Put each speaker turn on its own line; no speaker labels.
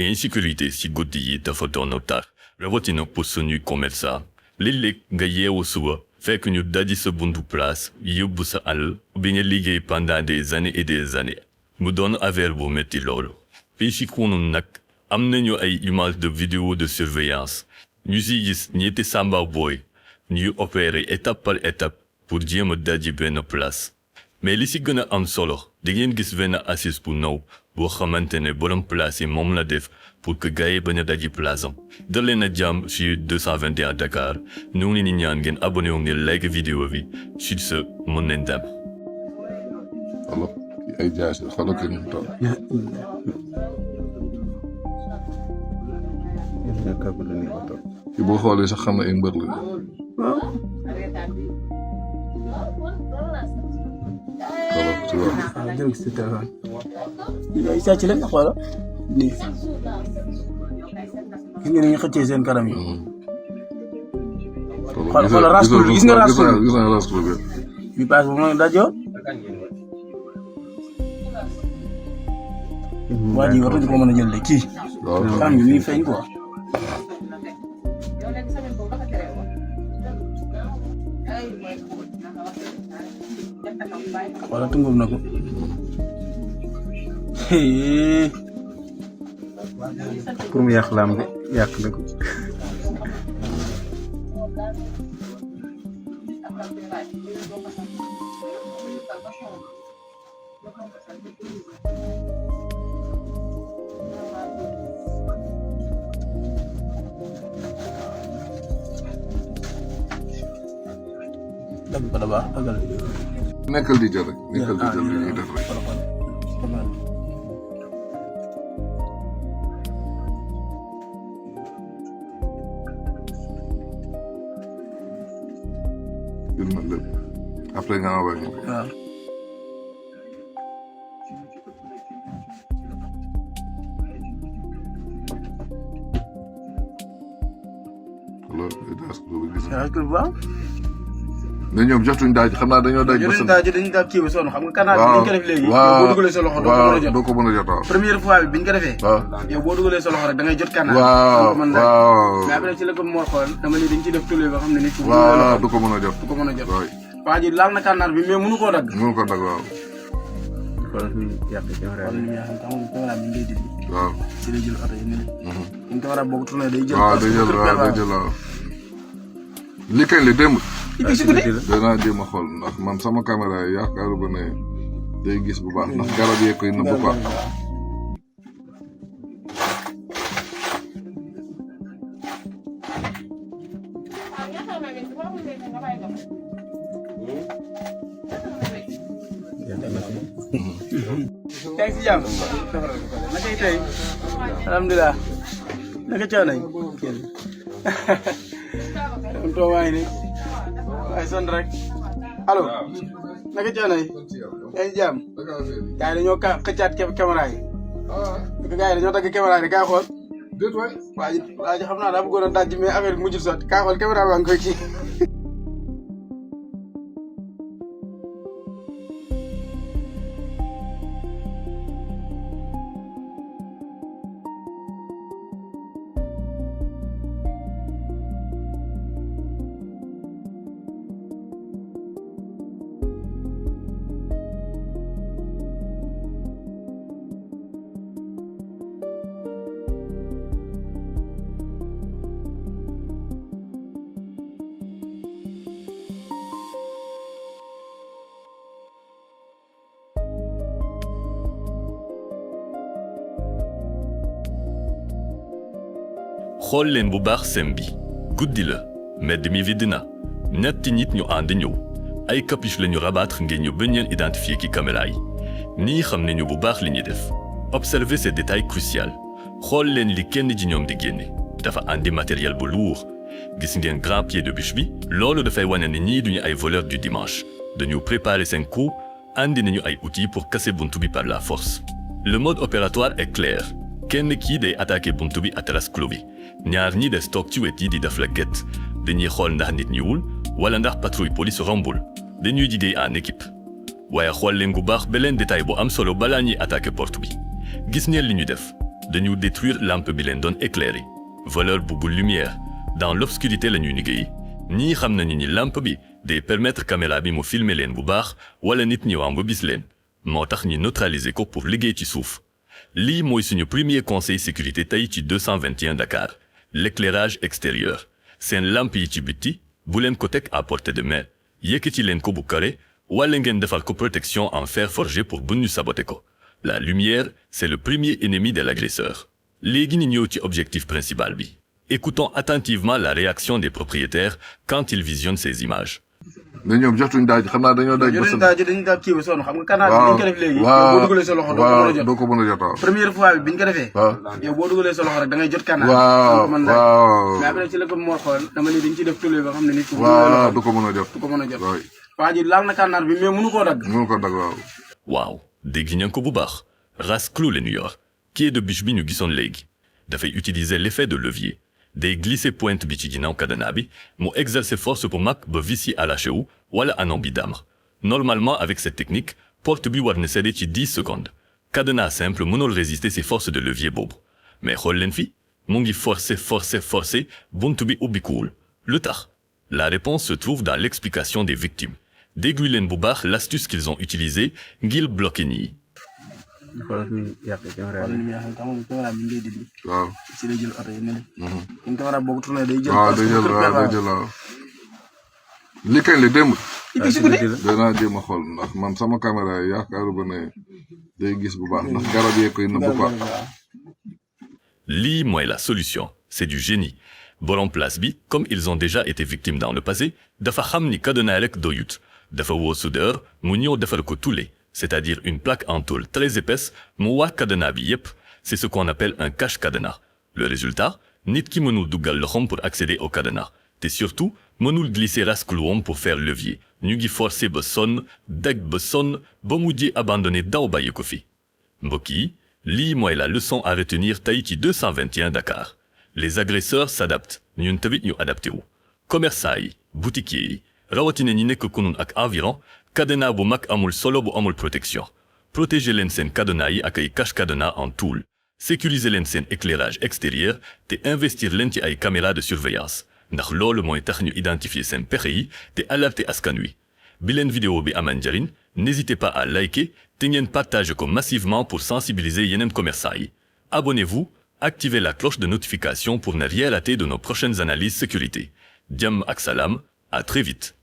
insécurité si guddi yi dafa doon tar rawatina pour suñuy commerçant léeg-léeg nga yeewu suba fekk ñu daji sa buntu place yóbbu sa àll bi nga liggéey pendant des années et des années mu doon affaire bu metti loolu fii ci Kounoune nag am nañu ay images de vidéo de surveillance ñu si gis ñetti Samba Boy ñuy opérer étape par étape pour jéem a daji benn place mais li ci gën a am solo di ngeen gis benn assise bu ndaw boo xamante ne borom place yi moom la def pour que gars yi bañ a daji place am dal leen a jàmm sur 221 Dakar ñu ngi leen di ñaan ngeen abonné wu ngeen like vidéo bi sur ce mën nañ dem.
alors ay jaasi xoolal ko ñu toog. ci boo xoolee sax xam na ay mbër la.
jërëjëf si téléphone. ay sàcc lañ xoolal nii gis nga ni ñu xëccee seen kanam yi. xoolal rastur bi gis nga rastur bi bi paase bu ma dajoo. waa ji war nañu ko mën a jël de kii. waaw kanam gi muy feeñ quoi. wala tungum na ko
pour mu yàq laam bi yàq na ko
dagg ko da baax daggal
nekkal di jël rek nekkal di jël li ñuy def rek. filmal lépp après nga envoyé ñu ko.
waaw.
alors daas ko gis nga.
waaw kër bu baax.
mais ñoom jotuñ daaj xam naa dañoo daaj.
dañuy daaj kii bi sonn xam nga canal bi ñu ko def léegi. yow boo dugalee sa loxo doo ko mën a jot waaw. première fois bi biñ ko defee. waaw yow boo dugalee sa loxo rek da ngay jot canal.
waaw waaw
mais après ci la ko moo xool dama ni dañ ci def tule ba xam ne nit ki.
waaw du ko mën a jot.
du ko mën a jot. waa ji laal na canal bi mais mënu koo dagg.
mënu ko dagg waaw.
wala fi yàq caméra bi.
caméra bi ngay dindi.
waaw
ci lay jël oto yi nii. ñu caméra boobu tourné day jël.
waaw day jël waaw day jël waaw. li kañ la démb. danaa jéem a xool ndax man sama caméra yi yaakaaru ba ne day gis bu baax ndax garab yee koy nëbb quoi.
yaa ngi si jàmm. naka tey. alhamdulilah. naka coono yi. toogaay ni waaye sonn rek allo naka coono yi yaa ngi jàmm gars yi dañoo xëccaat caméra yi gars yi dañoo dagg caméra yi kaa xool waa ji xam naa daa bëggoon a daj mais affaire bi mujjul sotti kaa xool caméra baa ngi koy kii
xool leen bu baax sem bi guddi la mbedd mi vide na ñetti nit ñu ànd ñëw ay capuche la ñu rabattre ngeen ñu bañ leen identifier ci caméra yi nii xam nañu bu baax li ñuy def observer ces détails cruciaux xool leen li kenn ji ñoom di génne dafa andi matériel bu lourd gis ngeen grand pied de bûche bi loolu dafay wane ne ñii duñu ay voleurs du dimanche dañu préparer seen coup andi nañu ay outils pour casser buntu bi par la force. Le mode opératoire est clair kenn kii day attaquer buntu bi atlas clos bi ñaar ñi des toog ci wet yi di def la guette dañuy xool ndax nit ñiwul wala ndax patrouille police rombul dañuy liggéey en équipe waaye xool leen bu baax beneen détail bu am solo balaa ñuy attaquer porte bi gis ngeen li ñu def dañu détruire lampe bi leen doon éclairer voleur bu lumière dans l'obscurité la ñuy liggéey ñii xam nañu ni lampe bi day permettre caméra bi mu filmer leen bu baax wala nit ñi waam ba bis leen moo tax ñi neutraliser ko pour liggéey ci suuf lii mooy suñu premier conseil sécurité tey ci 221 Dakar l'éclairage extérieur seen lampe yi ci bitti bu leen ko teg à portée de main yëkkati leen ko bu carré wala ngeen defal ko protection en fer forgé pour bu ñu saboter ko la lumière c'est le premier ennemi de l'agresseur léegi ni ñëw ci objectif principal bi écoutons attentivement la réaction des propriétaires quand ils visionnent ces images.
mais ñoom jotuñ daaj xam naa dañoo daaj.
dañu daaj kii ba sonn xam nga canal bi ñu ko def léegi. yow boo dugalee sa loxo
doo ko mën a jot waaw.
première fois bi ñu ko defee. yow boo dugalee sa loxo rek da ngay jot canal.
waaw
mais après ci la ko moo xool dama ne dañ ciy def tolluwaay ba xam ne nit ku.
waaw du ko mën a jot.
du ko mën a jot. waa ji laal na canal bi mais mënu koo dagg.
mënu ko dagg waaw.
waaw dégg ngeen ko bu baax race clou la New York kii de biche bi ñu gisoon léegi dafay utiliser l'effet de levier. day glisser pointe bi ci ginnaaw cadenas bi mu exercer force pour mag ba vis yi arraché wu wala anam bi damr normalement avec cette technique porte bi war na céder ci 10 secondes cadenas simple mënul résister ces forces de levier boobu mais xool leen fi mu ngi forcer bunt bi ubbikuwul lu tax la réponse se trouve dans l'explication des victimes déglu leen bu baax l'astuce qu'ils ont utilisée ngir bloquer ñii
waaw. ci lay jël oto yi ne la. caméra boobu tourné day jël.
waaw day jël waaw. li kañ la démb. danaa jéem a xool ndax man sama caméra yi yaakaaru ba ne day gis bu baax ndax garab yee koy nëbb quoi.
lii mooy la solution c'est du génie borom place bi comme ils ont déjà été victimes dans le passé dafa xam ni cadenas rek doyut dafa woo soudeur mu ñëw defal ko toulé. C'est-à-dire une plaque en tôle très épaisse mu waa cadenas bi yépp c'est ce qu'on appelle un cache-cadenas le résultat nit ki mënul duggal loxoom pour accéder au cadenas te surtout mënul glisser raskluwam pour faire levier ñu ngi forcer ba sonn daj ba sonn ba mujjee abandonné daw bàyyi ko fi mbokk yi lii mooy la leçon à retenir tey ci 221 Dakar les agresseurs s'adaptent ñun tamit ñu adapté wu commerçant yi boutiquiers yi rawatina ñi nekk kunun ak environ cadenas bu mag amul solo bu amul protection protéger leen seen cadenas yi ak ay cache-cadenas en tôle sécuriser leen seen éclairage extérieur te investir leen ci ay caméras de surveillance ndax loolu mooy tax ñu identifier seen pexe yi te alerter askan wi bi leen vidéo bi amal njariñ n'hésitez pas à liker te ngeen partager ko massivement pour sensibiliser yeneen commerçants yi abonnez-vous activez la cloche de notification pour ne rien rater de nos prochaines analyses sécurité jàmm ak salaam à très vite